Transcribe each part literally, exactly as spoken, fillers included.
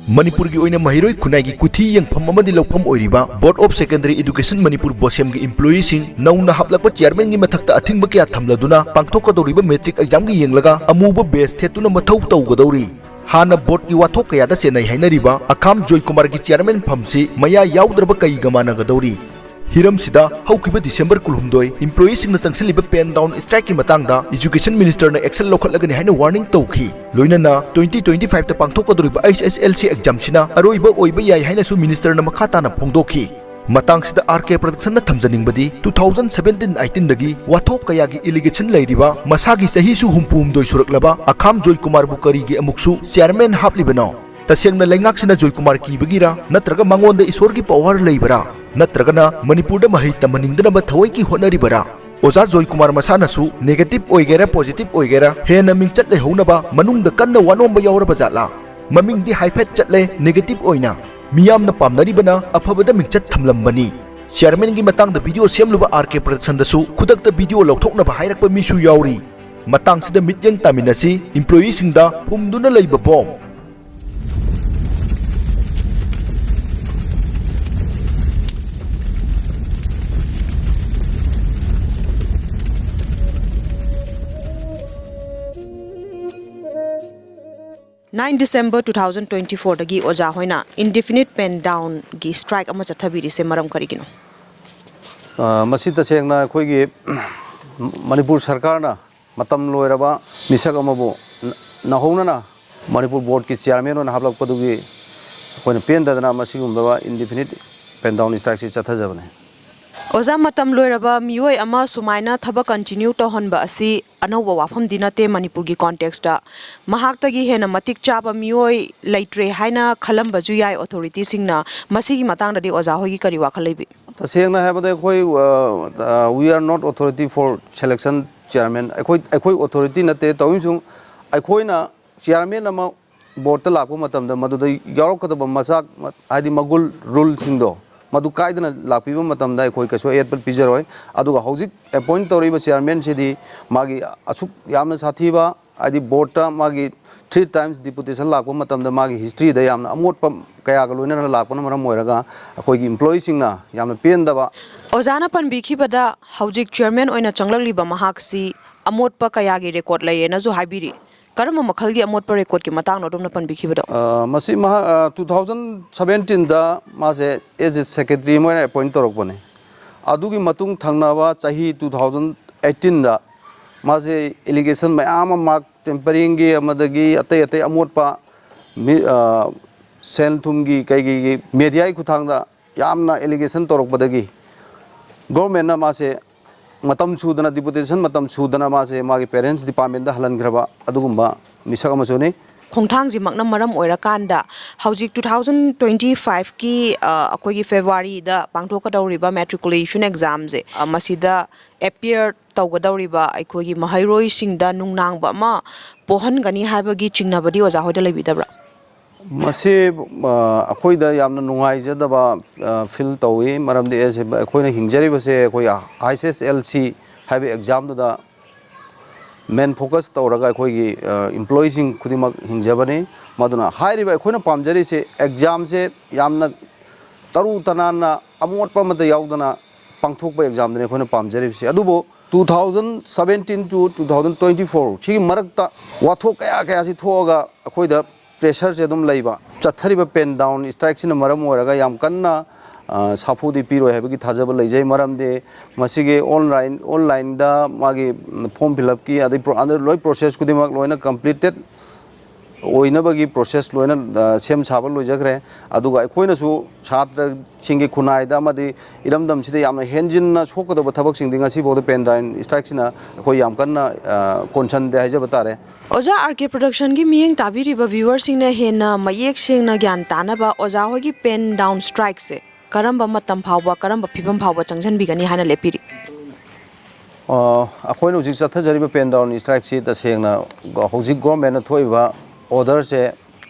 ꯃꯅꯤꯄꯨꯔꯒꯤ ꯑꯣꯏꯅ ꯃꯍꯩꯔꯣꯏ ꯈꯨꯟꯅꯥꯏꯒꯤ ꯀꯨꯊꯤ ꯌꯦꯡꯐꯝ ꯑꯃꯗꯤ ꯂꯧꯐꯝ ꯑꯣꯏꯔꯤꯕ Board of Secondary Education Manipur, ꯕꯣꯁꯦꯝꯒꯤ employeeꯁꯤꯡ ꯅꯧꯅ ꯍꯥꯞꯂꯛꯄ chairmanꯒꯤ ꯃꯊꯛꯇ ꯑꯊꯤꯡꯕ ꯀꯌꯥ ꯊꯝꯂꯗꯨꯅ ꯄꯥꯡꯊꯣꯛꯀꯗꯧꯔꯤꯕ matric examꯒꯤ ꯌꯦꯡꯂꯒ ꯑꯃꯨꯕ badge ꯊꯦꯠꯇꯨꯅ ꯃꯊꯧ ꯇꯧꯒꯗꯧꯔꯤ꯫ ꯍꯥꯟꯅ boardꯀꯤ ꯋꯥꯊꯣꯛ ꯀꯌꯥꯗ ꯆꯦꯟꯅꯩ ꯍꯥꯏꯅꯔꯤꯕ ꯑꯈꯥꯝ ꯖꯣꯏꯀꯨꯃꯥꯔꯒꯤ chairman ꯐꯝꯁꯤ ꯃꯌꯥ ꯌꯥꯎꯗ꯭ꯔꯕ ꯀꯩꯒ ꯃꯥꯟꯅꯒꯗꯧꯔꯤ? ꯍꯤꯔꯝꯁꯤꯗ ꯍꯧꯈꯤꯕ December ꯀꯨꯟꯍꯨꯝꯗꯣꯏ employeeꯁꯤꯡꯅ ꯆꯪꯁꯤꯜꯂꯤꯕ pen down strikeꯀꯤ ꯃꯇꯥꯡꯗ Education Ministerꯅ action ꯂꯧꯈꯠꯂꯒꯅꯤ ꯍꯥꯏꯅ warning ꯇꯧꯈꯤ꯫ ꯂꯣꯏꯅꯅ twenty twenty-fiveꯇ ꯄꯥꯡꯊꯣꯛꯀꯗꯧꯔꯤꯕ H S L C examꯁꯤꯅ ꯑꯔꯣꯏꯕ ꯑꯣꯏꯕ ꯌꯥꯏ ꯍꯥꯏꯅꯁꯨ ministerꯅ ꯃꯈꯥ ꯇꯥꯅ ꯐꯣꯡꯗꯣꯛꯈꯤ꯫ ꯃꯇꯥꯡꯁꯤꯗ R K Productionꯅ ꯊꯝꯖꯅꯤꯡꯕꯗꯤ, two thousand seventeen eighteenꯗꯒꯤ ꯋꯥꯊꯣꯛ ꯀꯌꯥꯒꯤ allegation ꯂꯩꯔꯤꯕ ꯃꯁꯥꯒꯤ ꯆꯍꯤꯁꯨ ꯍꯨꯝꯐꯨ ꯍꯨꯝꯗꯣꯏ ꯁꯨꯔꯛꯂꯕ ꯑꯈꯥꯝ ꯖꯣꯏꯀꯨꯃꯥꯔꯕꯨ ꯀꯔꯤꯒꯤ ꯑꯃꯨꯛꯁꯨ chairman ꯍꯥꯞꯂꯤꯕꯅꯣ? ꯇꯁꯦꯡꯅ ꯂꯩꯉꯥꯛꯁꯤꯅ ꯖꯣꯏꯀꯨꯃꯥꯔ ꯀꯤꯕꯒꯤꯔ, ꯅꯠꯇ꯭ꯔꯒ ꯃꯉꯣꯟꯗ ꯏꯁꯣꯔꯒꯤ power ꯂꯩꯕꯔꯥ, ꯅꯠꯇ꯭ꯔꯒꯅ ꯃꯅꯤꯄꯨꯔꯗ ꯃꯍꯩ ꯇꯝꯍꯟꯅꯤꯡꯗꯅꯕ ꯊꯑꯣꯏꯀꯤ ꯍꯣꯠꯅꯔꯤꯕꯔꯥ? ꯑꯣꯖꯥ ꯖꯣꯏꯀꯨꯃꯥꯔ ꯃꯁꯥꯅꯁꯨ negative ꯑꯣꯏꯒꯦꯔꯥ positive ꯑꯣꯏꯒꯦꯔꯥ ꯍꯦꯟꯅ ꯃꯤꯡꯆꯠ ꯂꯩꯍꯧꯅꯕ ꯃꯅꯨꯡꯗ ꯀꯟꯅ ꯋꯥꯅꯣꯝꯕ ꯌꯥꯎꯔꯕ ꯖꯥꯠꯂꯥ? ꯃꯃꯤꯡꯗꯤ ꯍꯥꯏꯐꯦꯠ ꯆꯠꯂꯦ negative ꯑꯣꯏꯅ꯫ ꯃꯤꯌꯥꯝꯅ ꯄꯥꯝꯅꯔꯤꯕꯅ ꯑꯐꯕꯗ ꯃꯤꯡꯆꯠ ꯊꯝꯂꯝꯕꯅꯤ꯫ Chairmanꯒꯤ ꯃꯇꯥꯡꯗ video ꯁꯦꯝꯂꯨꯕ R K Productionꯗꯁꯨ ꯈꯨꯗꯛꯇ video ꯂꯧꯊꯣꯛꯅꯕ ꯍꯥꯏꯔꯛꯄ ꯃꯤꯁꯨ ꯌꯥꯎꯔꯤ꯫ ꯃꯇꯥꯡꯁꯤꯗ ꯃꯤꯠꯌꯦꯡ ꯇꯥꯃꯤꯟꯅꯁꯤ, employeeꯁꯤꯡꯗ ꯐꯨꯝꯗꯨꯅ ꯂꯩꯕ bomb꯫ Nine December two thousand twenty fourꯗꯒꯤ ꯑꯣꯖꯥ ꯍꯣꯏꯅ indefinite pen downꯒꯤ strike ꯑꯃ ꯆꯠꯊꯕꯤꯔꯤꯁꯦ ꯃꯔꯝ ꯀꯔꯤꯒꯤꯅꯣ? ꯑ, ꯃꯁꯤ ꯇꯁꯦꯡꯅ ꯑꯩꯈꯣꯏꯒꯤ ꯃꯅꯤꯄꯨꯔ ꯁꯔꯀꯥꯔꯅ ꯃꯇꯝ ꯂꯣꯏꯔꯕ ꯃꯤꯁꯛ ꯑꯃꯕꯨ ꯅ-, ꯅꯧꯍꯧꯅꯅ ꯃꯅꯤꯄꯨꯔ boardꯀꯤ chairman ꯑꯣꯏꯅ ꯍꯥꯞꯂꯛꯄꯗꯨꯒꯤ ꯑꯩꯈꯣꯏꯅ ꯄꯦꯟꯗꯗꯅ ꯃꯁꯤꯒꯨꯝꯂꯕ indefinite pen down strikeꯁꯤ ꯆꯠꯊꯖꯕꯅꯤ꯫ ꯑꯣꯖꯥ, ꯃꯇꯝ ꯂꯣꯏꯔꯕ ꯃꯤꯑꯣꯏ ꯑꯃ ꯁꯨꯃꯥꯏꯅ ꯊꯕꯛ continue ꯇꯧꯍꯟꯕ ꯑꯁꯤ ꯑꯅꯧꯕ ꯋꯥꯐꯝꯗꯤ ꯅꯠꯇꯦ ꯃꯅꯤꯄꯨꯔꯒꯤ contextꯇ꯫ ꯃꯍꯥꯛꯇꯒꯤ ꯍꯦꯟꯅ ꯃꯇꯤꯛ ꯆꯥꯕ ꯃꯤꯑꯣꯏ ꯂꯩꯇ꯭ꯔꯦ ꯍꯥꯏꯅ ꯈꯜꯂꯝꯕꯁꯨ ꯌꯥꯏ authorityꯁꯤꯡꯅ꯫ ꯃꯁꯤꯒꯤ ꯃꯇꯥꯡꯗꯗꯤ ꯑꯣꯖꯥ ꯍꯣꯏꯒꯤ ꯀꯔꯤ ꯋꯥꯈꯜ ꯂꯩꯕꯤ? ꯇꯁꯦꯡꯅ ꯍꯥꯏꯕꯗ ꯑꯩꯈꯣꯏ, ꯑ, ꯑ, we are not authority for selection chairman꯫ ꯑꯩꯈꯣꯏ, ꯑꯩꯈꯣꯏ authority ꯅꯠꯇꯦ꯫ ꯇꯧꯔꯤꯕꯁꯨ ꯑꯩꯈꯣꯏꯅ chairman ꯑꯃ boardꯇ ꯂꯥꯛꯄ ꯃꯇꯝꯗ ꯃꯗꯨꯗ ꯌꯥꯎꯔꯛꯀꯗꯕ ꯃꯆꯥꯛ, ꯍꯥꯏꯗꯤ ꯃꯒꯨꯜ, ruleꯁꯤꯡꯗꯣ ꯃꯗꯨ ꯀꯥꯏꯗꯅ ꯂꯥꯛꯄꯤꯕ ꯃꯇꯝꯗ ꯑꯩꯈꯣꯏ ꯀꯩꯁꯨ ꯑꯌꯦꯠꯄ ꯄꯤꯖꯔꯣꯏ꯫ ꯑꯗꯨꯒ ꯍꯧꯖꯤꯛ appoint ꯇꯧꯔꯤꯕ chairmanꯁꯤꯗꯤ ꯃꯥꯒꯤ ꯑꯁꯨꯛ ꯌꯥꯝꯅ ꯁꯥꯊꯤꯕ, ꯍꯥꯏꯗꯤ boardꯇ ꯃꯥꯒꯤ three times deputation ꯂꯥꯛꯄ ꯃꯇꯝꯗ ꯃꯥꯒꯤ historyꯗ ꯌꯥꯝꯅ ꯑꯃꯣꯠꯄ ꯀꯌꯥꯒ ꯂꯣꯏꯅꯅ ꯂꯥꯛꯄꯅ ꯃꯔꯝ ꯑꯣꯏꯔꯒ ꯑꯩꯈꯣꯏꯒꯤ employeeꯁꯤꯡꯅ ꯌꯥꯝꯅ ꯄꯦꯟꯗꯕ꯫ ꯑꯣꯖꯥꯅ ꯄꯟꯕꯤꯈꯤꯕꯗ ꯍꯧꯖꯤꯛ chairman ꯑꯣꯏꯅ ꯆꯪꯂꯛꯂꯤꯕ ꯃꯍꯥꯛꯁꯤ ꯑꯃꯣꯠꯄ ꯀꯌꯥꯒꯤ record ꯂꯩꯌꯦꯅꯁꯨ ꯍꯥꯏꯕꯤꯔꯤ꯫ ꯀꯔꯝꯕ ꯃꯈꯜꯒꯤ ꯑꯃꯣꯠꯄ recordꯀꯤ ꯃꯇꯥꯡꯅꯣ ꯑꯗꯣꯝꯅ ꯄꯟꯕꯤꯈꯤꯕꯗꯣ? ꯑ, ꯃꯁꯤ ꯃꯍꯥꯛ, ꯑ, two thousand seventeenꯗ ꯃꯥꯁꯦ as a secretary ꯃꯣꯏꯅ appoint ꯇꯧꯔꯛꯄꯅꯦ꯫ ꯑꯗꯨꯒꯤ ꯃꯇꯨꯡ ꯊꯪꯅꯕ ꯆꯍꯤ two thousand eighteenꯗ ꯃꯥꯁꯦ allegation ꯃꯌꯥꯝ ꯑꯃ, ꯃꯥ temporaryꯒꯤ ꯑꯃꯗꯒꯤ ꯑꯇꯩ ꯑꯇꯩ ꯑꯃꯣꯠꯄ ꯃꯤ-, ꯑ, ꯁꯦꯟ ꯊꯨꯝꯒꯤ ꯀꯩꯒꯤ mediaꯒꯤ ꯈꯨꯠꯊꯥꯡꯗ ꯌꯥꯝꯅ allegation ꯇꯧꯔꯛꯄꯗꯒꯤ governmentꯅ ꯃꯥꯁꯦ ꯃꯇꯝ ꯁꯨꯗꯅ, deputation ꯃꯇꯝ ꯁꯨꯗꯅ ꯃꯥꯁꯦ ꯃꯥꯒꯤ parents departmentꯇ ꯍꯜꯍꯟꯈ꯭ꯔꯕ ꯑꯗꯨꯒꯨꯝꯕ ꯃꯤꯁꯛ ꯑꯃꯁꯨꯅꯤ꯫ ꯈꯣꯡꯊꯥꯡꯁꯤꯃꯛꯅ ꯃꯔꯝ ꯑꯣꯏꯔꯀꯥꯟꯗ ꯍꯧꯖꯤꯛ two thousand twenty fiveꯀꯤ, ꯑ, ꯑꯩꯈꯣꯏꯒꯤ Februaryꯗ ꯄꯥꯡꯊꯣꯛꯀꯗꯧꯔꯤꯕ matriculation examꯁꯦ, ꯑ, ꯃꯁꯤꯗ appear ꯇꯧꯒꯗꯧꯔꯤꯕ ꯑꯩꯈꯣꯏꯒꯤ ꯃꯍꯩꯔꯣꯏꯁꯤꯡꯗ ꯅꯨꯡꯅꯥꯡꯕ ꯑꯃ ꯄꯣꯛꯍꯟꯒꯅꯤ ꯍꯥꯏꯕꯒꯤ ꯆꯤꯡꯅꯕꯗꯤ ꯑꯣꯖꯥ ꯍꯣꯏꯗ ꯂꯩꯕꯤꯗꯕ꯭ꯔꯥ? ꯃꯁꯤ, ꯑ, ꯑꯩꯈꯣꯏꯗ ꯌꯥꯝꯅ ꯅꯨꯡꯉꯥꯏꯖꯗꯕ, ꯑ, feel ꯇꯧꯏ꯫ ꯃꯔꯝꯗꯤ ꯑꯩꯁꯦ, ꯑꯩꯈꯣꯏꯅ ꯍꯤꯡꯖꯔꯤꯕꯁꯦ ꯑꯩꯈꯣꯏ H S L C ꯍꯥꯏꯕ examꯗꯨꯗ main focus ꯇꯧꯔꯒ ꯑꯩꯈꯣꯏꯒꯤ, ꯑ, employeeꯁꯤꯡ ꯈꯨꯗꯤꯡꯃꯛ ꯍꯤꯡꯖꯕꯅꯤ꯫ ꯃꯗꯨꯅ ꯍꯥꯏꯔꯤꯕ ꯑꯩꯈꯣꯏꯅ ꯄꯥꯝꯖꯔꯤꯁꯦ examꯁꯦ ꯌꯥꯝꯅ ꯇꯔꯨ ꯇꯅꯥꯟꯅ ꯑꯃꯣꯠꯄ ꯑꯃꯠꯇ ꯌꯥꯎꯗꯅ ꯄꯥꯡꯊꯣꯛꯄ examꯗꯨꯅꯤ ꯑꯩꯈꯣꯏꯅ ꯄꯥꯝꯖꯔꯤꯕꯁꯦ꯫ ꯑꯗꯨꯕꯨ two thousand seventeen to two thousand twenty four ꯁꯤꯒꯤ ꯃꯔꯛꯇ ꯋꯥꯊꯣꯛ ꯀꯌꯥ ꯀꯌꯥꯁꯤ ꯊꯣꯛꯑꯒ ꯑꯩꯈꯣꯏꯗ pressureꯁꯦ ꯑꯗꯨꯝ ꯂꯩꯕ꯫ ꯆꯠꯊꯔꯤꯕ pen down strikeꯁꯤꯅ ꯃꯔꯝ ꯑꯣꯏꯔꯒ ꯌꯥꯝ ꯀꯟꯅ, ꯑ, ꯁꯥꯐꯨꯗꯤ ꯄꯤꯔꯣꯏ ꯍꯥꯏꯕꯒꯤ ꯊꯥꯖꯕ ꯂꯩꯖꯩ꯫ ꯃꯔꯝꯗꯤ ꯃꯁꯤꯒꯤ online, onlineꯗ ꯃꯥꯒꯤ form fill upꯀꯤ ꯑꯗꯩ pro-, ꯑꯗꯩ ꯂꯣꯏ process ꯈꯨꯗꯤꯡꯃꯛ ꯂꯣꯏꯅ completed ꯑꯣꯏꯅꯕꯒꯤ process ꯂꯣꯏꯅ, ꯑ, ꯁꯦꯝ ꯁꯥꯕ ꯂꯣꯏꯖꯈ꯭ꯔꯦ꯫ ꯑꯗꯨꯒ ꯑꯩꯈꯣꯏꯅꯁꯨ ꯁꯥꯇ꯭ꯔꯁꯤꯡꯒꯤ ꯈꯨꯟꯅꯥꯏꯗ ꯑꯃꯗꯤ ꯏꯔꯝꯗꯝꯁꯤꯗ ꯌꯥꯝꯅ ꯍꯦꯟꯖꯤꯟꯅ ꯁꯣꯛꯀꯗꯧꯕ ꯊꯕꯛꯁꯤꯡꯗꯤ ꯉꯁꯤꯐꯥꯎꯗ pen down strikeꯁꯤꯅ ꯑꯩꯈꯣꯏ ꯌꯥꯝ ꯀꯟꯅ, ꯑ, ꯀꯣꯟꯁꯟꯗꯦ ꯍꯥꯏꯖꯕ ꯇꯥꯔꯦ꯫ ꯑꯣꯖꯥ, R K Productionꯒꯤ ꯃꯤꯠꯌꯦꯡ ꯇꯥꯕꯤꯔꯤꯕ viewerꯁꯤꯡꯅ ꯍꯦꯟꯅ ꯃꯌꯦꯛ ꯁꯦꯡꯅ ꯒ꯭ꯌꯥꯟ ꯇꯥꯅꯕ ꯑꯣꯖꯥ ꯍꯣꯏꯒꯤ pen down strikeꯁꯦ ꯀꯔꯝꯕ ꯃꯇꯝ ꯐꯥꯎꯕ, ꯀꯔꯝꯕ ꯐꯤꯕꯝ ꯐꯥꯎꯕ ꯆꯪꯁꯤꯟꯕꯤꯒꯅꯤ ꯍꯥꯏꯅ ꯂꯦꯞꯄꯤꯔꯤ? ꯑ, ꯑꯩꯈꯣꯏꯅ ꯍꯧꯖꯤꯛ ꯆꯠꯊꯖꯔꯤꯕ pen down strikeꯁꯤ ꯇꯁꯦꯡꯅ ꯍꯧꯖꯤꯛ governmentꯅ ꯊꯣꯛꯏꯕ orderꯁꯦ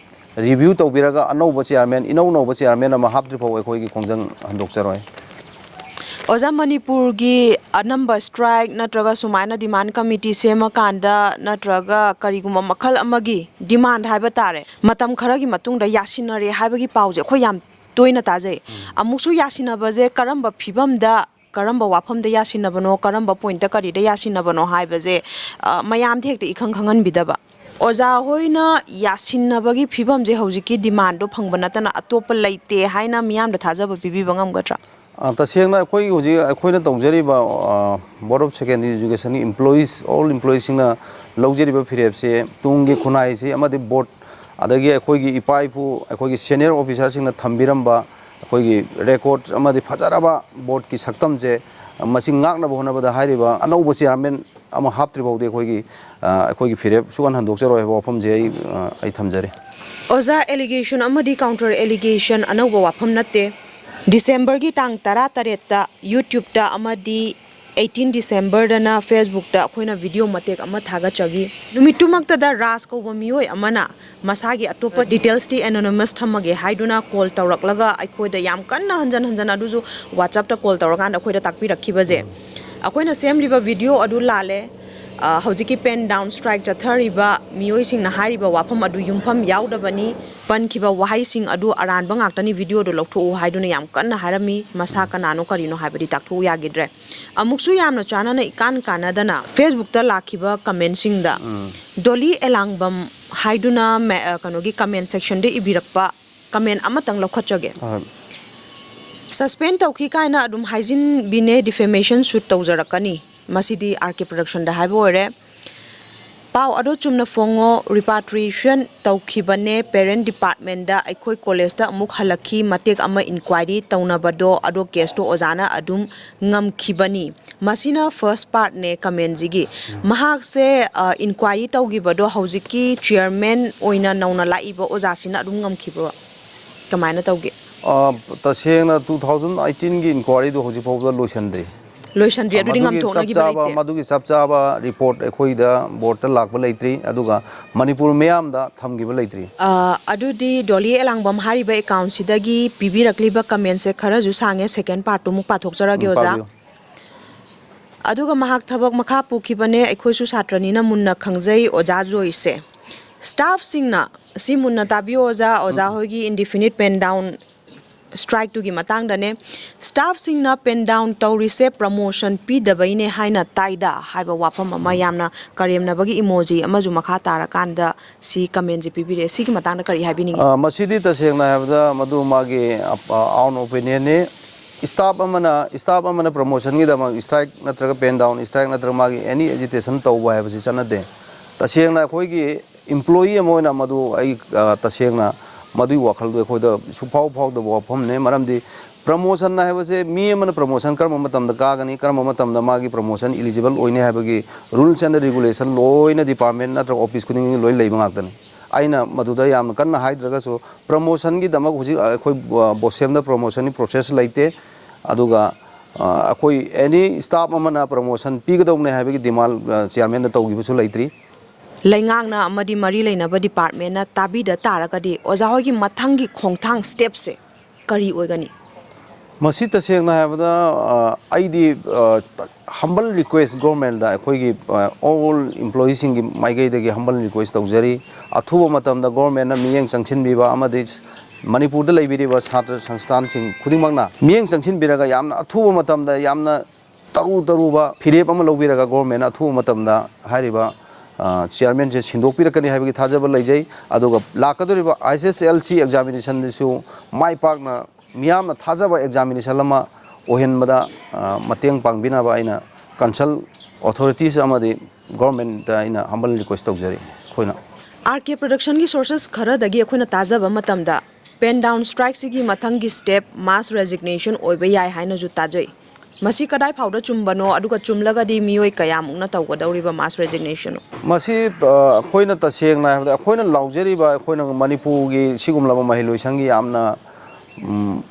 review ꯇꯧꯕꯤꯔꯒ ꯑꯅꯧꯕ chairman, ꯏꯅꯧ ꯅꯧꯕ chairman ꯑꯃ ꯍꯥꯞꯇ꯭ꯔꯤ ꯐꯥꯎ ꯑꯩꯈꯣꯏꯒꯤ ꯈꯣꯡꯖꯪ ꯍꯟꯗꯣꯛꯆꯔꯣꯏ꯫ ꯑꯣꯖꯥ, ꯃꯅꯤꯄꯨꯔꯒꯤ ꯑꯅꯝꯕ strike ꯅꯠꯇ꯭ꯔꯒ ꯁꯨꯃꯥꯏꯅ demand committee ꯁꯦꯝꯃꯀꯥꯟꯗ ꯅꯠꯇ꯭ꯔꯒ ꯀꯔꯤꯒꯨꯝꯕ ꯃꯈꯜ ꯑꯃꯒꯤ demand ꯍꯥꯏꯕ ꯇꯥꯔꯦ, ꯃꯇꯝ ꯈꯔꯒꯤ ꯃꯇꯨꯡꯗ ꯌꯥꯁꯤꯟꯅꯔꯦ ꯍꯥꯏꯕꯒꯤ ꯄꯥꯎꯁꯦ ꯑꯩꯈꯣꯏ ꯌꯥꯝ ꯇꯣꯏꯅ ꯇꯥꯖꯩ꯫ ꯑꯃꯨꯛꯁꯨ ꯌꯥꯁꯤꯟꯅꯕꯁꯦ ꯀꯔꯝꯕ ꯐꯤꯕꯝꯗ, ꯀꯔꯝꯕ ꯋꯥꯐꯝꯗ ꯌꯥꯁꯤꯟꯅꯕꯅꯣ, ꯀꯔꯝꯕ point ꯀꯔꯤꯗ ꯌꯥꯁꯤꯟꯅꯕꯅꯣ ꯍꯥꯏꯕꯁꯦ, ꯑ, ꯃꯌꯥꯝꯗ ꯍꯦꯛꯇ ꯏꯈꯪ ꯈꯪꯍꯟꯕꯤꯗꯕ꯫ ꯑꯣꯖꯥ ꯍꯣꯏꯅ ꯌꯥꯁꯤꯟꯅꯕꯒꯤ ꯐꯤꯕꯝꯁꯦ ꯍꯧꯖꯤꯛꯀꯤ demandꯗꯣ ꯐꯪꯕ ꯅꯠꯇꯅ ꯑꯇꯣꯞꯄ ꯂꯩꯇꯦ ꯍꯥꯏꯅ ꯃꯤꯌꯥꯝꯗ ꯊꯥꯖꯕ ꯄꯤꯕꯤꯕ ꯉꯝꯒꯗ꯭ꯔꯥ? ꯑ, ꯇꯁꯦꯡꯅ ꯑꯩꯈꯣꯏ ꯍꯧꯖꯤꯛ ꯑꯩꯈꯣꯏꯅ ꯇꯧꯖꯔꯤꯕ, ꯑ, Board of Secondary Educationꯒꯤ employees, all employeesꯁꯤꯡꯅ ꯂꯧꯖꯔꯤꯕ ꯐꯤꯔꯦꯞꯁꯦ ꯇꯨꯡꯒꯤ ꯈꯨꯟꯅꯥꯏꯁꯤ ꯑꯃꯗꯤ board, ꯑꯗꯒꯤ ꯑꯩꯈꯣꯏꯒꯤ ꯏꯄꯥ ꯏꯄꯨ, ꯑꯩꯈꯣꯏꯒꯤ senior officerꯁꯤꯡꯅ ꯊꯝꯕꯤꯔꯝꯕ ꯑꯩꯈꯣꯏꯒꯤ record ꯑꯃꯗꯤ ꯐꯖꯔꯕ boardꯀꯤ ꯁꯛꯇꯝꯁꯦ ꯃꯁꯤ ꯉꯥꯛꯅꯕ ꯍꯣꯠꯅꯕꯗ ꯍꯥꯏꯔꯤꯕ ꯑꯅꯧꯕ chairman ꯑꯃ ꯍꯥꯞꯇ꯭ꯔꯤ ꯐꯥꯎꯗꯤ ꯑꯩꯈꯣꯏꯒꯤ, ꯑ, ꯑꯩꯈꯣꯏꯒꯤ ꯐꯤꯔꯦꯞ ꯁꯨꯛꯍꯟ ꯍꯟꯗꯣꯛꯆꯔꯣꯏ ꯍꯥꯏꯕ ꯋꯥꯐꯝꯁꯦ ꯑꯩ, ꯑ, ꯑꯩ ꯊꯝꯖꯔꯤ꯫ ꯑꯣꯖꯥ, allegation ꯑꯃꯗꯤ counter allegation ꯑꯅꯧꯕ ꯋꯥꯐꯝ ꯅꯠꯇꯦ꯫ Decemberꯒꯤ ꯇꯥꯡ ꯇꯔꯥꯇꯔꯦꯠꯇ YouTubeꯇ ꯑꯃꯗꯤ eighteen Decemberꯗꯅ Facebookꯇ ꯑꯩꯈꯣꯏꯅ video ꯃꯇꯦꯛ ꯑꯃ ꯊꯥꯒꯠꯆꯈꯤ꯫ ꯅꯨꯃꯤꯠꯇꯨꯃꯛꯇꯗ ꯔꯥꯖ ꯀꯧꯕ ꯃꯤꯑꯣꯏ ꯑꯃꯅ ꯃꯁꯥꯒꯤ ꯑꯇꯣꯞꯄ detailsꯇꯤ anonymous ꯊꯝꯃꯒꯦ ꯍꯥꯏꯗꯨꯅ call ꯇꯧꯔꯛꯂꯒ ꯑꯩꯈꯣꯏꯗ ꯌꯥꯝ ꯀꯟꯅ ꯍꯟꯖꯟ ꯍꯟꯖꯟ, ꯑꯗꯨꯁꯨ WhatsAppꯇ call ꯇꯧꯔꯀꯥꯟꯗ ꯑꯩꯈꯣꯏꯗ ꯇꯥꯛꯄꯤꯔꯛꯈꯤꯕꯁꯦ, ꯑꯩꯈꯣꯏꯅ ꯁꯦꯝꯂꯤꯕ video ꯑꯗꯨ ꯂꯥꯜꯂꯦ, ꯑ, ꯍꯧꯖꯤꯛꯀꯤ pen down strike ꯆꯠꯊꯔꯤꯕ ꯃꯤꯑꯣꯏꯁꯤꯡꯅ ꯍꯥꯏꯔꯤꯕ ꯋꯥꯐꯝ ꯑꯗꯨ ꯌꯨꯝꯐꯝ ꯌꯥꯎꯗꯕꯅꯤ, ꯄꯟꯈꯤꯕ ꯋꯥꯍꯩꯁꯤꯡ ꯑꯗꯨ ꯑꯔꯥꯟꯕ ꯉꯥꯛꯇꯅꯤ, videoꯗꯣ ꯂꯧꯊꯣꯛꯎ ꯍꯥꯏꯗꯨꯅ ꯌꯥꯝ ꯀꯟꯅ ꯍꯥꯏꯔꯝꯃꯤ꯫ ꯃꯁꯥ ꯀꯅꯥꯅꯣ ꯀꯔꯤꯅꯣ ꯍꯥꯏꯕꯗꯤ ꯇꯥꯛꯊꯣꯛꯎ ꯌꯥꯈꯤꯗ꯭ꯔꯦ꯫ ꯑꯃꯨꯛꯁꯨ ꯌꯥꯝꯅ ꯆꯥꯟꯅꯅ ꯏꯀꯥꯟ ꯀꯥꯟꯅꯗꯅ Facebookꯇ ꯂꯥꯛꯈꯤꯕ commentꯁꯤꯡꯗ ꯎꯝ꯫ ꯗꯣꯂꯤ ꯑꯦꯂꯥꯡꯕꯝ ꯍꯥꯏꯗꯨꯅ ꯃꯦ-, ꯑ, ꯀꯩꯅꯣꯒꯤ comment sectionꯗ ꯏꯕꯤꯔꯛꯄ comment ꯑꯃꯇꯪ ꯂꯧꯈꯠꯆꯒꯦ꯫ ꯍꯣꯏ꯫ Suspend ꯇꯧꯈꯤ ꯀꯥꯏꯅ ꯑꯗꯨꯝ ꯍꯥꯏꯖꯤꯟꯕꯤꯅꯦ, defamation suit ꯇꯧꯖꯔꯛꯀꯅꯤ꯫ ꯃꯁꯤꯗꯤ R K Productionꯗ ꯍꯥꯏꯕ ꯑꯣꯏꯔꯦ꯫ ꯄꯥꯎ ꯑꯗꯨ ꯆꯨꯝꯅ ꯐꯣꯡꯉꯣ, repatriation ꯇꯧꯈꯤꯕꯅꯦ parent departmentꯗ, ꯑꯩꯈꯣꯏ collegeꯇ ꯑꯃꯨꯛ ꯍꯜꯂꯛꯈꯤ, ꯃꯇꯦꯛ ꯑꯃ inquiry ꯇꯧꯅꯕꯗꯣ, ꯑꯗꯣ caseꯇꯣ ꯑꯣꯖꯥꯅ ꯑꯗꯨꯝ ꯉꯝꯈꯤꯕꯅꯤ꯫ ꯃꯁꯤꯅ first partꯅꯦ commentꯁꯤꯒꯤ꯫ ꯃꯍꯥꯛꯁꯦ, ꯑ, inquiry ꯇꯧꯈꯤꯕꯗꯣ ꯍꯧꯖꯤꯛꯀꯤ chairman ꯑꯣꯏꯅ ꯅꯧꯅ ꯂꯥꯛꯏꯕ ꯑꯣꯖꯥꯁꯤꯅ ꯑꯗꯨꯝ ꯉꯝꯈꯤꯕ꯭ꯔꯣ? ꯀꯃꯥꯏꯅ ꯇꯧꯒꯦ? ꯑ, ꯇꯁꯦꯡꯅ two thousand eighteenꯒꯤ inquiryꯗꯣ ꯍꯧꯖꯤꯛ ꯐꯥꯎꯕꯗ ꯂꯣꯏꯁꯤꯟꯗ꯭ꯔꯤ꯫ ꯂꯣꯏꯁꯟꯗ꯭ꯔꯤ, ꯑꯗꯨꯗꯤ ꯃꯗꯨꯒꯤ ꯆꯞ ꯉꯥꯝꯊꯣꯛꯅꯈꯤꯕ ꯆꯥꯕ ꯂꯩꯇꯦ꯫ ꯃꯗꯨꯒꯤ ꯆꯞ ꯆꯥꯕ ꯔꯤꯄꯣꯔꯠ ꯑꯩꯈꯣꯏꯗ ꯕꯣꯔꯗꯇ ꯂꯥꯛꯄ ꯂꯩꯇ꯭ꯔꯤ, ꯑꯗꯨꯒ ꯃꯅꯤꯄꯨꯔ ꯃꯤꯌꯥꯝꯗ ꯊꯝꯈꯤꯕ ꯂꯩꯇ꯭ꯔꯤ꯫ ꯑ, ꯑꯗꯨꯗꯤ ꯗꯣꯂꯤ ꯑꯦꯂꯥꯡꯕꯝ ꯍꯥꯏꯔꯤꯕ ꯑꯦꯀꯥꯎꯟꯁꯤꯗꯒꯤ ꯄꯤꯕꯤꯔꯛꯂꯤꯕ ꯀꯃꯦꯟꯁꯦ ꯈꯔꯁꯨ ꯁꯥꯡꯉꯦ, ꯁꯦꯀꯦꯟ ꯄꯥꯔꯠꯇꯨꯃꯨꯛ ꯄꯥꯊꯣꯛꯆꯔꯒꯦ, ꯎꯝ, ꯑꯣꯖꯥ꯫ ꯄꯥꯕꯤꯌꯨ꯫ ꯑꯗꯨꯒ ꯃꯍꯥꯛ ꯊꯕꯛ ꯃꯈꯥ ꯄꯨꯈꯤꯕꯅꯦ, ꯑꯩꯈꯣꯏꯁꯨ ꯁꯥꯇ꯭ꯔꯅꯤꯅ ꯃꯨꯟꯅ ꯈꯪꯖꯩ, ꯑꯣꯖꯥ ꯖꯣꯏꯁꯦ꯫ ꯁ꯭ꯇꯥꯐꯁꯤꯡꯅ, ꯁꯤ ꯃꯨꯟꯅ ꯇꯥꯕꯤꯌꯣ ꯑꯣꯖꯥ, ꯑꯣꯖꯥ ꯍꯣꯏꯒꯤ ꯏꯟꯗꯤꯐꯤꯅꯤꯠ ꯄꯦꯟ ꯗꯥꯎꯟ ꯁ꯭ꯇ꯭ꯔꯥꯏꯛꯇꯨꯒꯤ ꯃꯇꯥꯡꯗꯅꯦ꯫ ꯁ꯭ꯇꯥꯐꯁꯤꯡꯅ ꯄꯦꯟ ꯗꯥꯎꯟ ꯇꯧꯔꯤꯁꯦ ꯄ꯭ꯔꯃꯣꯁꯟ ꯄꯤꯗꯕꯩꯅꯦ ꯍꯥꯏꯅ ꯇꯥꯏꯗ ꯍꯥꯏꯕ ꯋꯥꯐꯝ ꯑꯃ, ꯌꯥꯝꯅ ꯀꯔꯦꯝꯅꯕꯒꯤ ꯏꯃꯣꯖꯤ ꯑꯃꯁꯨ ꯃꯈꯥ ꯇꯥꯔꯀꯥꯟꯗ ꯁꯤ ꯀꯃꯦꯟꯁꯤ ꯄꯤꯕꯤꯔꯛꯑꯦ꯫ ꯁꯤꯒꯤ ꯃꯇꯥꯡꯗ ꯀꯔꯤ ꯍꯥꯏꯕꯤꯅꯤꯡꯉꯤ? ꯑ, ꯃꯁꯤꯗꯤ ꯇꯁꯦꯡꯅ ꯍꯥꯏꯕꯗ ꯃꯗꯨ ꯃꯥꯒꯤ ꯑꯥꯎꯟ ꯑꯣꯄꯤꯅꯤꯌꯟꯅꯤ꯫ ꯁ꯭ꯇꯥꯐ ꯑꯃꯅ, ꯁ꯭ꯇꯥꯐ ꯑꯃꯅ ꯄ꯭ꯔꯃꯣꯁꯟꯒꯤꯗꯃꯛ ꯁ꯭ꯇ꯭ꯔꯥꯏꯛ ꯅꯠꯇ꯭ꯔꯒ ꯄꯦꯟ ꯗꯥꯎꯟ, ꯁ꯭ꯇ꯭ꯔꯥꯏꯛ ꯅꯠꯇ꯭ꯔꯒ ꯃꯥꯒꯤ ꯑꯦꯅꯤ ꯑꯦꯖꯤꯇꯦꯁꯟ ꯇꯧꯕ ꯍꯥꯏꯕꯁꯤ ꯆꯠꯅꯗꯦ꯫ ꯇꯁꯦꯡꯅ ꯑꯩꯈꯣꯏꯒꯤ ꯏꯝꯄ꯭ꯂꯣꯌꯤ ꯑꯃ ꯑꯣꯏꯅ ꯃꯗꯨ ꯑꯩ, ꯑ, ꯇꯁꯦꯡꯅ ꯃꯗꯨꯒꯤ ꯋꯥꯈꯜꯗꯨ ꯑꯩꯈꯣꯏꯗ ꯁꯨꯡꯐꯥꯎ ꯐꯥꯎꯗꯕ ꯋꯥꯐꯝꯅꯦ꯫ ꯃꯔꯝꯗꯤ ꯄ꯭ꯔꯃꯣꯁꯟ ꯍꯥꯏꯕꯁꯦ ꯃꯤ ꯑꯃꯅ ꯄ꯭ꯔꯃꯣꯁꯟ ꯀꯔꯝꯕ ꯃꯇꯝꯗ ꯀꯥꯒꯅꯤ, ꯀꯔꯝꯕ ꯃꯇꯝꯗ ꯃꯥꯒꯤ ꯄ꯭ꯔꯃꯣꯁꯟ ꯏꯂꯤꯖꯤꯕꯜ ꯑꯣꯏꯅꯤ ꯍꯥꯏꯕꯒꯤ ꯔꯨꯜꯁ ꯑꯦꯟ ꯔꯤꯒꯨꯂꯦꯁꯟ ꯂꯣꯏꯅ ꯗꯤꯄꯥꯔꯠꯃꯦꯟ ꯅꯠꯇ꯭ꯔꯒ ꯑꯣꯐꯤꯁ ꯈꯨꯗꯤꯡꯒꯤ ꯂꯣꯏ ꯂꯩꯕ ꯉꯥꯛꯇꯅꯤ꯫ ꯑꯩꯅ ꯃꯗꯨꯗ ꯌꯥꯝꯅ ꯀꯟꯅ ꯍꯥꯏꯗ꯭ꯔꯒꯁꯨ, ꯄ꯭ꯔꯃꯣꯁꯟꯒꯤꯗꯃꯛ ꯍꯧꯖꯤꯛ ꯑꯩꯈꯣꯏ, ꯑ, ꯕꯣꯁꯦꯝꯗ ꯄ꯭ꯔꯃꯣꯁꯟꯒꯤ ꯄ꯭ꯔꯣꯁꯦꯁ ꯂꯩꯇꯦ꯫ ꯑꯗꯨꯒ, ꯑ, ꯑꯩꯈꯣꯏ ꯑꯦꯅꯤ ꯁ꯭ꯇꯥꯐ ꯑꯃꯅ ꯄ꯭ꯔꯃꯣꯁꯟ ꯄꯤꯒꯗꯧꯕꯅꯦ ꯍꯥꯏꯕꯒꯤ ꯗꯤꯃꯥꯟ, ꯑ, ꯆꯤꯌꯥꯔꯃꯦꯟꯗ ꯇꯧꯈꯤꯕꯁꯨ ꯂꯩꯇ꯭ꯔꯤ꯫ ꯂꯩꯉꯥꯛꯅ ꯑꯃꯗꯤ ꯃꯔꯤ ꯂꯩꯅꯕ ꯗꯤꯄꯥꯔꯠꯃꯦꯟꯅ ꯇꯥꯕꯤꯗ ꯇꯥꯔꯒꯗꯤ ꯑꯣꯖꯥ ꯍꯣꯏꯒꯤ ꯃꯊꯪꯒꯤ ꯈꯣꯡꯊꯥꯡ ꯁ꯭ꯇꯦꯞꯁꯦ ꯀꯔꯤ ꯑꯣꯏꯒꯅꯤ? ꯃꯁꯤ ꯇꯁꯦꯡꯅ ꯍꯥꯏꯕꯗ, ꯑ, ꯑꯩꯗꯤ, ꯑ, ꯍꯝꯕꯜ ꯔꯤꯀ꯭ꯋꯦꯁ ꯒꯣꯔꯃꯦꯟꯗ, ꯑꯩꯈꯣꯏꯒꯤ, ꯑ, ꯑꯣꯜ ꯏꯝꯄ꯭ꯂꯣꯌꯤꯁꯤꯡꯒꯤ ꯃꯥꯏꯀꯩꯗꯒꯤ ꯍꯝꯕꯜ ꯔꯤꯀ꯭ꯋꯦꯁ ꯇꯧꯖꯔꯤ꯫ ꯑꯊꯨꯕ ꯃꯇꯝꯗ ꯒꯣꯔꯃꯦꯟꯅ ꯃꯤꯠꯌꯦꯡ ꯆꯪꯁꯤꯟꯕꯤꯕ ꯑꯃꯗꯤ ꯃꯅꯤꯄꯨꯔꯗ ꯂꯩꯕꯤꯔꯤꯕ ꯁꯥꯇ꯭ꯔ ꯁꯪꯁꯊꯥꯟꯁꯤꯡ ꯈꯨꯗꯤꯡꯃꯛꯅ ꯃꯤꯠꯌꯦꯡ ꯆꯪꯁꯤꯟꯕꯤꯔꯒ ꯌꯥꯝꯅ ꯑꯊꯨꯕ ꯃꯇꯝꯗ ꯌꯥꯝꯅ ꯇꯔꯨ ꯇꯔꯨꯕ ꯐꯤꯔꯦꯞ ꯑꯃ ꯂꯧꯕꯤꯔꯒ ꯒꯣꯔꯃꯦꯟꯅ ꯑꯊꯨꯕ ꯃꯇꯝꯗ ꯍꯥꯏꯔꯤꯕ, ꯑ, ꯆꯤꯌꯥꯔꯃꯦꯟꯁꯦ ꯁꯤꯟꯗꯣꯛꯄꯤꯔꯛꯀꯅꯤ ꯍꯥꯏꯕꯒꯤ ꯊꯥꯖꯕ ꯂꯩꯖꯩ꯫ ꯑꯗꯨꯒ ꯂꯥꯛꯀꯗꯧꯔꯤꯕ ꯑꯥꯏ ꯑꯦꯁ ꯑꯦꯁ ꯑꯦꯜ ꯁꯤ ꯑꯦꯛꯖꯥꯃꯤꯅꯦꯁꯟꯗꯁꯨ ꯃꯥꯏ ꯄꯥꯛꯅ ꯃꯤꯌꯥꯝꯅ ꯊꯥꯖꯕ ꯑꯦꯛꯖꯥꯃꯤꯅꯦꯁꯟ ꯑꯃ ꯑꯣꯏꯍꯟꯕꯗ, ꯑ, ꯃꯇꯦꯡ ꯄꯥꯡꯕꯤꯅꯕ ꯑꯩꯅ ꯀꯟꯁꯜ ꯑꯣꯊꯣꯔꯤꯇꯤꯁ ꯑꯃꯗꯤ ꯒꯣꯔꯃꯦꯟꯗ ꯑꯩꯅ ꯍꯝꯕꯜ ꯔꯤꯀ꯭ꯋꯦꯁ ꯇꯧꯖꯔꯤ ꯑꯩꯈꯣꯏꯅ꯫ ꯑꯥꯔ ꯀꯦ ꯄ꯭ꯔꯗꯛꯁꯟꯒꯤ ꯁꯣꯔꯁꯦꯁ ꯈꯔꯗꯒꯤ ꯑꯩꯈꯣꯏꯅ ꯇꯥꯖꯕ ꯃꯇꯝꯗ, ꯄꯦꯟ ꯗꯥꯎꯟ ꯁ꯭ꯇ꯭ꯔꯥꯏꯛꯁꯤꯒꯤ ꯃꯊꯪꯒꯤ ꯁ꯭ꯇꯦꯞ ꯃꯥꯁ ꯔꯦꯖꯤꯒꯅꯦꯁꯟ ꯑꯣꯏꯕ ꯌꯥꯏ ꯍꯥꯏꯅꯁꯨ ꯇꯥꯖꯩ꯫ ꯃꯁꯤ ꯀꯗꯥꯏ ꯐꯥꯎꯗ ꯆꯨꯝꯕꯅꯣ, ꯑꯗꯨꯒ ꯆꯨꯝꯂꯒꯗꯤ ꯃꯤꯑꯣꯏ ꯀꯌꯥꯃꯨꯛꯅ ꯇꯧꯒꯗꯧꯔꯤꯕ ꯃꯥꯁ ꯔꯦꯖꯤꯒꯅꯦꯁꯟꯅꯣ? ꯃꯁꯤ, ꯑ, ꯑꯩꯈꯣꯏꯅ ꯇꯁꯦꯡꯅ ꯍꯥꯏꯕꯗ ꯑꯩꯈꯣꯏꯅ ꯂꯥꯎꯖꯔꯤꯕ, ꯑꯩꯈꯣꯏꯅ ꯃꯅꯤꯄꯨꯔꯒꯤ ꯁꯤꯒꯨꯝꯂꯕ ꯃꯍꯩꯂꯣꯏꯁꯪꯒꯤ ꯌꯥꯝꯅ, ꯎꯝ,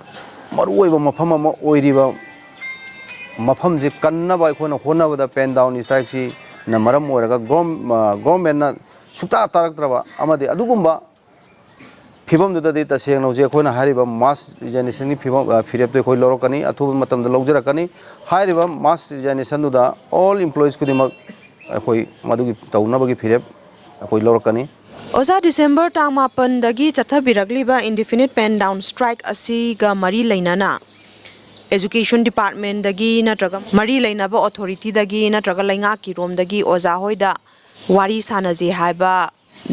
ꯃꯔꯨꯑꯣꯏꯕ ꯃꯐꯝ ꯑꯃ ꯑꯣꯏꯔꯤꯕ ꯃꯐꯝꯁꯤ ꯀꯟꯅꯕ ꯑꯩꯈꯣꯏꯅ ꯍꯣꯠꯅꯕꯗ pen down strikeꯁꯤꯅ ꯃꯔꯝ ꯑꯣꯏꯔꯒ ꯒꯣꯔꯝ-, ꯑ, ꯒꯣꯔꯃꯦꯟꯅ ꯁꯨꯛꯇꯥ ꯇꯥꯔꯛꯇ꯭ꯔꯕ ꯑꯃꯗꯤ ꯑꯗꯨꯒꯨꯝꯕ ꯐꯤꯕꯝꯗꯨꯗꯗꯤ ꯇꯁꯦꯡꯅ ꯍꯧꯖꯤꯛ ꯑꯩꯈꯣꯏꯅ ꯍꯥꯏꯔꯤꯕ mass resignation ꯒꯤ ꯐꯤꯕꯝ, ꯑ, ꯐꯤꯔꯦꯞꯇꯨ ꯑꯩꯈꯣꯏ ꯂꯧꯔꯛꯀꯅꯤ, ꯑꯊꯨꯕ ꯃꯇꯝꯗ ꯂꯧꯖꯔꯛꯀꯅꯤ꯫ ꯍꯥꯏꯔꯤꯕ mass resignation ꯗꯨꯗ all employees ꯈꯨꯗꯤꯡꯃꯛ ꯑꯩꯈꯣꯏ ꯃꯗꯨꯒꯤ ꯇꯧꯅꯕꯒꯤ ꯐꯤꯔꯦꯞ ꯑꯩꯈꯣꯏ ꯂꯧꯔꯛꯀꯅꯤ꯫ ꯑꯣꯖꯥ, ꯗꯤꯁꯦꯝꯕꯔ ꯇꯥꯡ ꯃꯥꯄꯟꯗꯒꯤ ꯆꯠꯊꯕꯤꯔꯛꯂꯤꯕ indefinite pen down strike ꯑꯁꯤꯒ ꯃꯔꯤ ꯂꯩꯅꯅ education department ꯗꯒꯤ ꯅꯠꯇ꯭ꯔꯒ ꯃꯔꯤ ꯂꯩꯅꯕ authority ꯗꯒꯤ ꯅꯠꯇ꯭ꯔꯒ ꯂꯩꯉꯥꯛꯀꯤ ꯔꯣꯝꯗꯒꯤ ꯑꯣꯖꯥ ꯍꯣꯏꯗ ꯋꯥꯔꯤ ꯁꯥꯟꯅꯁꯤ ꯍꯥꯏꯕ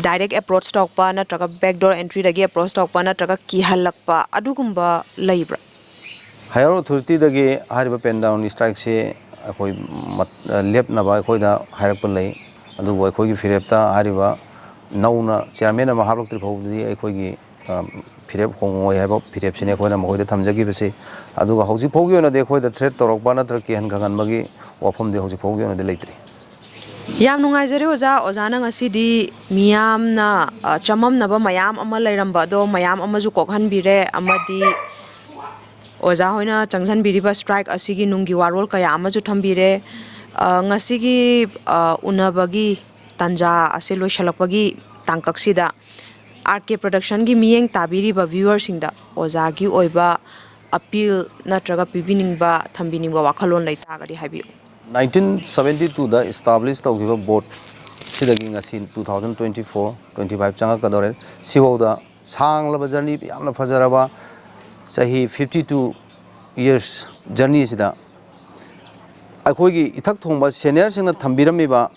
direct approach ꯇꯧꯔꯛꯄ ꯅꯠꯇ꯭ꯔꯒ backdoor entry ꯗꯒꯤ approach ꯇꯧꯔꯛꯄ ꯅꯠꯇ꯭ꯔꯒ ꯀꯤꯍꯜꯂꯛꯄ ꯑꯗꯨꯒꯨꯝꯕ ꯂꯩꯕ꯭ꯔꯥ? Higher authority ꯗꯒꯤ ꯍꯥꯏꯔꯤꯕ pen down strike ꯁꯤ ꯑꯩꯈꯣꯏ ꯃꯠ-, ꯂꯦꯞꯅꯕ ꯑꯩꯈꯣꯏꯗ ꯍꯥꯏꯔꯛꯄ ꯂꯩ꯫ ꯑꯗꯨꯕꯨ ꯑꯩꯈꯣꯏꯒꯤ ꯐꯤꯔꯦꯞꯇ ꯍꯥꯏꯔꯤꯕ ꯅꯧꯅ chairman ꯑꯃ ꯍꯥꯞꯂꯛꯇ꯭ꯔꯤ ꯐꯥꯎꯕꯗꯗꯤ ꯑꯩꯈꯣꯏꯒꯤ, ꯑ, ꯐꯤꯔꯦꯞ ꯍꯣꯡꯉꯣꯏ ꯍꯥꯏꯕ ꯐꯤꯔꯦꯞꯁꯤꯅꯤ ꯑꯩꯈꯣꯏꯅ ꯃꯈꯣꯏꯗ ꯊꯝꯖꯈꯤꯕꯁꯤ꯫ ꯑꯗꯨꯒ ꯍꯧꯖꯤꯛ ꯐꯥꯎꯒꯤ ꯑꯣꯏꯅꯗꯤ ꯑꯩꯈꯣꯏꯗ threat ꯇꯧꯔꯛꯄ ꯅꯠꯇ꯭ꯔꯒ ꯀꯤꯍꯟ ꯈꯪꯍꯟꯕꯒꯤ ꯋꯥꯐꯝꯗꯤ ꯍꯧꯖꯤꯛ ꯐꯥꯎꯒꯤ ꯑꯣꯏꯅꯗꯤ ꯂꯩꯇ꯭ꯔꯤ꯫ ꯌꯥꯝ ꯅꯨꯡꯉꯥꯏꯖꯔꯦ ꯑꯣꯖꯥ, ꯑꯣꯖꯥꯅ ꯉꯁꯤꯗꯤ ꯃꯤꯌꯥꯝꯅ, ꯑ, ꯆꯃꯝꯅꯕ ꯃꯌꯥꯝ ꯑꯃ ꯂꯩꯔꯝꯕ ꯑꯗꯣ ꯃꯌꯥꯝ ꯑꯃꯁꯨ ꯀꯣꯛꯍꯟꯕꯤꯔꯦ, ꯑꯃꯗꯤ ꯑꯣꯖꯥ ꯍꯣꯏꯅ ꯆꯪꯁꯤꯟꯕꯤꯔꯤꯕ strike ꯑꯁꯤꯒꯤ ꯅꯨꯡꯒꯤ ꯋꯥꯔꯣꯜ ꯀꯌꯥ ꯑꯃꯁꯨ ꯊꯝꯕꯤꯔꯦ꯫ ꯑ, ꯉꯁꯤꯒꯤ, ꯑ, ꯎꯅꯕꯒꯤ ꯇꯥꯟꯖꯥ ꯑꯁꯤ ꯂꯣꯏꯁꯤꯜꯂꯛꯄꯒꯤ ꯇꯥꯡꯀꯛꯁꯤꯗ ꯑꯥꯔ ꯀꯦ production ꯒꯤ ꯃꯤꯠꯌꯦꯡ ꯇꯥꯕꯤꯔꯤꯕ viewer ꯁꯤꯡꯗ ꯑꯣꯖꯥꯒꯤ ꯑꯣꯏꯕ appeal ꯅꯠꯇ꯭ꯔꯒ ꯄꯤꯕꯤꯅꯤꯡꯕ, ꯊꯝꯕꯤꯅꯤꯡꯕ ꯋꯥꯈꯜꯂꯣꯟ ꯂꯩ ꯇꯥꯔꯒꯗꯤ ꯍꯥꯏꯕꯤꯌꯨ꯫ Nineteen seventy two ꯗ establish ꯇꯧꯈꯤꯕ board ꯁꯤꯗꯒꯤ ꯉꯁꯤ two thousand twenty four twenty five ꯆꯪꯉꯛꯀꯗꯧꯔꯦ꯫ ꯁꯤꯐꯥꯎꯗ ꯁꯥꯡꯂꯕ journey, ꯌꯥꯝꯅ ꯐꯖꯔꯕ ꯆꯍꯤ fifty two years journey ꯁꯤꯗ ꯑꯩꯈꯣꯏꯒꯤ ꯏꯊꯛ ꯊꯣꯡꯕ senior ꯁꯤꯡꯅ ꯊꯝꯕꯤꯔꯝꯃꯤꯕ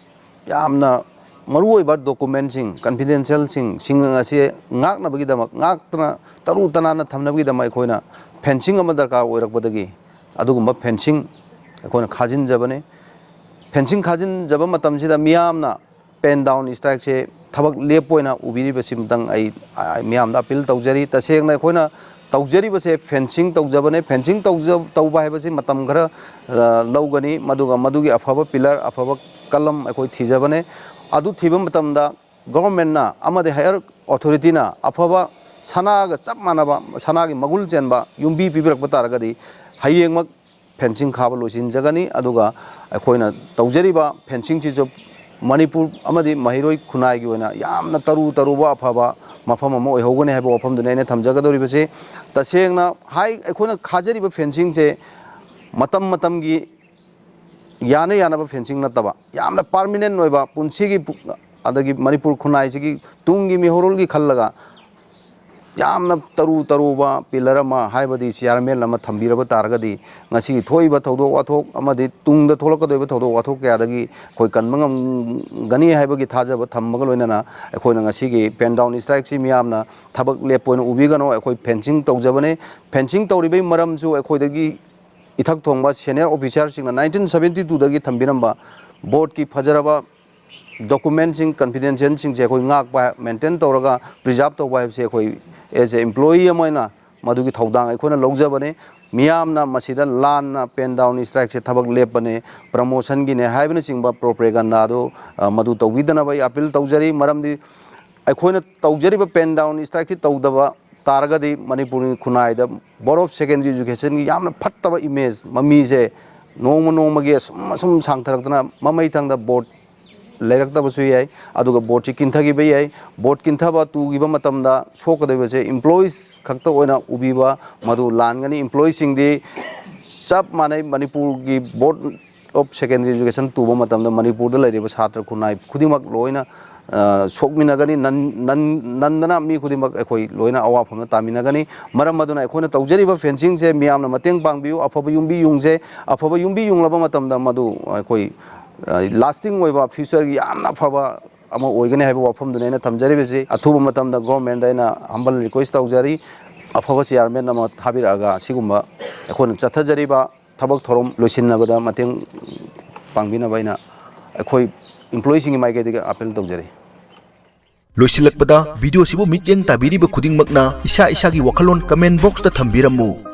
ꯌꯥꯝꯅ ꯃꯔꯨꯑꯣꯏꯕ document ꯁꯤꯡ, confidential ꯁꯤꯡ, ꯁꯤꯡ ꯑꯁꯤ ꯉꯥꯛꯅꯕꯒꯤꯗꯃꯛ, ꯉꯥꯛꯇꯅ ꯇꯔꯨ ꯇꯅꯥꯟꯅ ꯊꯝꯅꯕꯒꯤꯗꯃꯛ ꯑꯩꯈꯣꯏꯅ fencing ꯑꯃ ꯗꯔꯀꯥꯔ ꯑꯣꯏꯔꯛꯄꯗꯒꯤ ꯑꯗꯨꯒꯨꯝꯕ fencing ꯑꯩꯈꯣꯏꯅ ꯈꯥꯖꯤꯟꯖꯕꯅꯤ꯫ Fencing ꯈꯥꯖꯤꯟꯖꯕ ꯃꯇꯝꯁꯤꯗ ꯃꯤꯌꯥꯝꯅ pen down strike ꯁꯦ ꯊꯕꯛ ꯂꯦꯞꯄ ꯑꯣꯏꯅ ꯎꯕꯤꯔꯤꯕꯁꯤꯃꯇꯪ ꯑꯩ, ꯑ, ꯃꯤꯌꯥꯝꯗ appeal ꯇꯧꯖꯔꯤ꯫ ꯇꯁꯦꯡꯅ ꯑꯩꯈꯣꯏꯅ ꯇꯧꯖꯔꯤꯕꯁꯦ fencing ꯇꯧꯖꯕꯅꯦ꯫ Fencing ꯇꯧꯖ-, ꯇꯧꯕ ꯍꯥꯏꯕꯁꯤ ꯃꯇꯝ ꯈꯔ, ꯑ, ꯂꯧꯒꯅꯤ꯫ ꯃꯗꯨꯒ ꯃꯗꯨꯒꯤ ꯑꯐꯕ pillar, ꯑꯐꯕ column ꯑꯩꯈꯣꯏ ꯊꯤꯖꯕꯅꯦ꯫ ꯑꯗꯨ ꯊꯤꯕ ꯃꯇꯝꯗ government ꯅ ꯑꯃꯗꯤ higher authority ꯅ ꯑꯐꯕ ꯁꯅꯥꯒ ꯆꯞ ꯃꯥꯟꯅꯕ, ꯁꯅꯥꯒꯤ ꯃꯒꯨꯟ ꯆꯦꯟꯕ ꯌꯨꯝꯕꯤ ꯄꯤꯕꯤꯔꯛꯄ ꯇꯥꯔꯒꯗꯤ ꯍꯌꯦꯡꯃꯛ ꯐꯦꯟꯁꯤꯡ ꯈꯥꯕ ꯂꯣꯏꯁꯤꯟꯖꯒꯅꯤ꯫ ꯑꯗꯨꯒ ꯑꯩꯈꯣꯏꯅ ꯇꯧꯖꯔꯤꯕ ꯐꯦꯟꯁꯤꯡꯁꯤꯁꯨ ꯃꯅꯤꯄꯨꯔ ꯑꯃꯗꯤ ꯃꯍꯩꯔꯣꯏ ꯈꯨꯟꯅꯥꯏꯒꯤ ꯑꯣꯏꯅ ꯌꯥꯝꯅ ꯇꯔꯨ ꯇꯔꯨꯕ ꯑꯐꯕ ꯃꯐꯝ ꯑꯃ ꯑꯣꯏꯍꯧꯒꯅꯤ ꯍꯥꯏꯕ ꯋꯥꯐꯝꯗꯨꯅꯤ ꯑꯩꯅ ꯊꯝꯖꯒꯗꯧꯔꯤꯕꯁꯤ꯫ ꯇꯁꯦꯡꯅ ꯍꯥꯏ, ꯑꯩꯈꯣꯏꯅ ꯈꯥꯖꯔꯤꯕ ꯐꯦꯟꯁꯤꯡꯁꯦ ꯃꯇꯝ ꯃꯇꯝꯒꯤ ꯌꯥꯅ ꯌꯥꯅꯕ ꯐꯦꯟꯁꯤꯡ ꯅꯠꯇꯕ, ꯌꯥꯝꯅ ꯄꯥꯔꯃꯤꯅꯦꯟ ꯑꯣꯏꯕ ꯄꯨꯟꯁꯤꯒꯤ ꯄꯨ-, ꯑꯗꯒꯤ ꯃꯅꯤꯄꯨꯔ ꯈꯨꯟꯅꯥꯏꯁꯤꯒꯤ ꯇꯨꯡꯒꯤ ꯃꯤꯍꯧꯔꯣꯜꯒꯤ ꯈꯜꯂꯒ ꯌꯥꯝꯅ ꯇꯔꯨ ꯇꯔꯨꯕ ꯄꯤꯂꯔ ꯑꯃ, ꯍꯥꯏꯕꯗꯤ ꯆꯤꯌꯥꯔꯃꯦꯟ ꯑꯃ ꯊꯝꯕꯤꯔꯕ ꯇꯥꯔꯒꯗꯤ, ꯉꯁꯤꯒꯤ ꯊꯣꯛꯏꯕ ꯊꯧꯗꯣꯛ ꯋꯥꯊꯣꯛ ꯑꯃꯗꯤ ꯇꯨꯡꯗ ꯊꯣꯛꯂꯛꯀꯗꯧꯔꯤꯕ ꯊꯧꯗꯣꯛ ꯋꯥꯊꯣꯛ ꯀꯌꯥꯗꯒꯤ ꯑꯩꯈꯣꯏ ꯀꯟꯕ ꯉꯝꯒꯅꯤ ꯍꯥꯏꯕꯒꯤ ꯊꯥꯖꯕ ꯊꯝꯕꯒ ꯂꯣꯏꯅꯅ, ꯑꯩꯈꯣꯏꯅ ꯉꯁꯤꯒꯤ ꯄꯦꯟ ꯗꯥꯎꯟ ꯁ꯭ꯇ꯭ꯔꯥꯏꯛꯁꯤ ꯃꯤꯌꯥꯝꯅ ꯊꯕꯛ ꯂꯦꯞꯄ ꯑꯣꯏꯅ ꯎꯕꯤꯒꯅꯨ꯫ ꯑꯩꯈꯣꯏ ꯐꯦꯟꯁꯤꯡ ꯇꯧꯖꯕꯅꯦ꯫ ꯐꯦꯟꯁꯤꯡ ꯇꯧꯔꯤꯕꯒꯤ ꯃꯔꯝꯁꯨ ꯑꯩꯈꯣꯏꯗꯒꯤ ꯏꯊꯛ ꯊꯣꯡꯕ ꯁꯦꯅꯤꯌꯔ ꯑꯣꯐꯤꯁꯥꯔꯁꯤꯡꯅ ꯅꯥꯏꯟꯇꯤꯟ ꯁꯕꯦꯟꯇꯤ ꯇꯨꯗꯒꯤ ꯊꯝꯕꯤꯔꯝꯕ ꯕꯣꯔꯗꯀꯤ ꯐꯖꯔꯕ ꯗꯣꯀꯨꯃꯦꯟꯁꯤꯡ, ꯀꯟꯐꯤꯗꯦꯟꯁꯤꯌꯦꯜꯁꯤꯡꯁꯦ ꯑꯩꯈꯣꯏ ꯉꯥꯛꯄ, ꯃꯦꯟꯇꯦꯟ ꯇꯧꯔꯒ ꯄ꯭ꯔꯤꯖꯥꯔꯕ ꯇꯧꯕ ꯍꯥꯏꯕꯁꯦ ꯑꯩꯈꯣꯏ ꯑꯦꯖ ꯑꯦ ꯏꯝꯄ꯭ꯂꯣꯌꯤ ꯑꯃ ꯑꯣꯏꯅ ꯃꯗꯨꯒꯤ ꯊꯧꯗꯥꯡ ꯑꯩꯈꯣꯏꯅ ꯂꯧꯖꯕꯅꯤ꯫ ꯃꯤꯌꯥꯝꯅ ꯃꯁꯤꯗ ꯂꯥꯟꯅ ꯄꯦꯟ ꯗꯥꯎꯟ ꯁ꯭ꯇ꯭ꯔꯥꯏꯛꯁꯦ ꯊꯕꯛ ꯂꯦꯞꯄꯅꯦ, ꯄ꯭ꯔꯃꯣꯁꯟꯒꯤꯅꯦ ꯍꯥꯏꯕꯅꯆꯤꯡꯕ ꯄ꯭ꯔꯣꯄꯦꯒꯟꯗꯥꯗꯨ, ꯑ, ꯃꯗꯨ ꯇꯧꯕꯤꯗꯅꯕ ꯑꯩ ꯑꯄꯤꯜ ꯇꯧꯖꯔꯤ꯫ ꯃꯔꯝꯗꯤ ꯑꯩꯈꯣꯏꯅ ꯇꯧꯖꯔꯤꯕ ꯄꯦꯟ ꯗꯥꯎꯟ ꯁ꯭ꯇ꯭ꯔꯥꯏꯛꯁꯤ ꯇꯧꯗꯕ ꯇꯥꯔꯒꯗꯤ ꯃꯅꯤꯄꯨꯔꯒꯤ ꯈꯨꯟꯅꯥꯏꯗ ꯕꯣꯔꯗ ꯑꯣꯐ ꯁꯦꯀꯦꯟꯗꯔꯤ ꯏꯖꯨꯀꯦꯁꯟꯒꯤ ꯌꯥꯝꯅ ꯐꯠꯇꯕ ꯏꯃꯦꯖ, ꯃꯃꯤꯁꯦ ꯅꯣꯡꯃ ꯅꯣꯡꯃꯒꯤ ꯑꯁꯨꯝ ꯑꯁꯨꯝ ꯁꯥꯡꯊꯔꯛꯇꯅ ꯃꯃꯩꯊꯪꯗ ꯕꯣꯔꯗ ꯂꯩꯔꯛꯇꯕꯁꯨ ꯌꯥꯏ, ꯑꯗꯨꯒ ꯕꯣꯔꯗꯁꯤ ꯀꯤꯟꯊꯈꯤꯕ ꯌꯥꯏ꯫ ꯕꯣꯔꯗ ꯀꯤꯟꯊꯕ ꯇꯨꯈꯤꯕ ꯃꯇꯝꯗ ꯁꯣꯛꯀꯗꯧꯔꯤꯕꯁꯦ ꯏꯝꯄ꯭ꯂꯣꯌꯤꯁ ꯈꯛꯇ ꯑꯣꯏꯅ ꯎꯕꯤꯕ ꯃꯗꯨ ꯂꯥꯟꯒꯅꯤ꯫ ꯏꯝꯄ꯭ꯂꯣꯌꯤꯁꯤꯡꯗꯤ ꯆꯞ ꯃꯥꯟꯅꯩ꯫ ꯃꯅꯤꯄꯨꯔꯒꯤ ꯕꯣꯔꯗ ꯑꯣꯐ ꯁꯦꯀꯦꯟꯗꯔꯤ ꯏꯖꯨꯀꯦꯁꯟ ꯇꯨꯕ ꯃꯇꯝꯗ ꯃꯅꯤꯄꯨꯔꯗ ꯂꯩꯔꯤꯕ ꯁꯥꯇ꯭ꯔ ꯈꯨꯟꯅꯥꯏ ꯈꯨꯗꯤꯡꯃꯛ ꯂꯣꯏꯅ, ꯑ, ꯁꯣꯛꯃꯤꯟꯅꯒꯅꯤ꯫ ꯅꯟ-, ꯅꯟ-, ꯅꯟꯗꯅ ꯃꯤ ꯈꯨꯗꯤꯡꯃꯛ ꯑꯩꯈꯣꯏ ꯂꯣꯏꯅ ꯑꯋꯥꯐꯝꯗ ꯇꯥꯃꯤꯟꯅꯒꯅꯤ꯫ ꯃꯔꯝ ꯑꯗꯨꯅ ꯑꯩꯈꯣꯏꯅ ꯇꯧꯖꯔꯤꯕ ꯐꯦꯟꯁꯤꯡꯁꯦ ꯃꯤꯌꯥꯝꯅ ꯃꯇꯦꯡ ꯄꯥꯡꯕꯤꯌꯨ꯫ ꯑꯐꯕ ꯌꯨꯝꯕꯤ ꯌꯨꯡꯁꯦ, ꯑꯐꯕ ꯌꯨꯝꯕꯤ ꯌꯨꯡꯂꯕ ꯃꯇꯝꯗ ꯃꯗꯨ ꯑꯩꯈꯣꯏ, ꯑ, ꯂꯥꯁꯇꯤꯡ ꯑꯣꯏꯕ, ꯐ꯭ꯌꯨꯆꯔꯒꯤ ꯌꯥꯝꯅ ꯑꯐꯕ ꯑꯃ ꯑꯣꯏꯒꯅꯤ ꯍꯥꯏꯕ ꯋꯥꯐꯝꯗꯨꯅꯤ ꯑꯩꯅ ꯊꯝꯖꯔꯤꯕꯁꯤ꯫ ꯑꯊꯨꯕ ꯃꯇꯝꯗ ꯒꯣꯔꯃꯦꯟꯗ ꯑꯩꯅ ꯍꯝꯕꯜ ꯔꯤꯀ꯭ꯋꯦꯁ ꯇꯧꯖꯔꯤ, ꯑꯐꯕ ꯆꯤꯌꯥꯔꯃꯦꯟ ꯑꯃ ꯊꯥꯕꯤꯔꯛꯑꯒ ꯁꯤꯒꯨꯝꯕ ꯑꯩꯈꯣꯏꯅ ꯆꯠꯊꯖꯔꯤꯕ ꯊꯕꯛ ꯊꯧꯔꯝ ꯂꯣꯏꯁꯤꯟꯅꯕꯗ ꯃꯇꯦꯡ ꯄꯥꯡꯕꯤꯅꯕ ꯑꯩꯅ ꯑꯩꯈꯣꯏ ꯏꯝꯄ꯭ꯂꯣꯌꯤꯁꯤꯡꯒꯤ ꯃꯥꯏꯀꯩꯗꯒꯤ ꯑꯥꯄꯤꯜ ꯇꯧꯖꯔꯤ꯫ ꯂꯣꯏꯁꯤꯜꯂꯛꯄꯗ, ꯚꯤꯗꯤꯑꯣꯁꯤꯕꯨ ꯃꯤꯠꯌꯦꯡ ꯇꯥꯕꯤꯔꯤꯕ ꯈꯨꯗꯤꯡꯃꯛꯅ ꯏꯁꯥ ꯏꯁꯥꯒꯤ ꯋꯥꯈꯜꯂꯣꯟ ꯀꯃꯦꯟ ꯕꯣꯛꯁꯇ ꯊꯝꯕꯤꯔꯝꯃꯨ꯫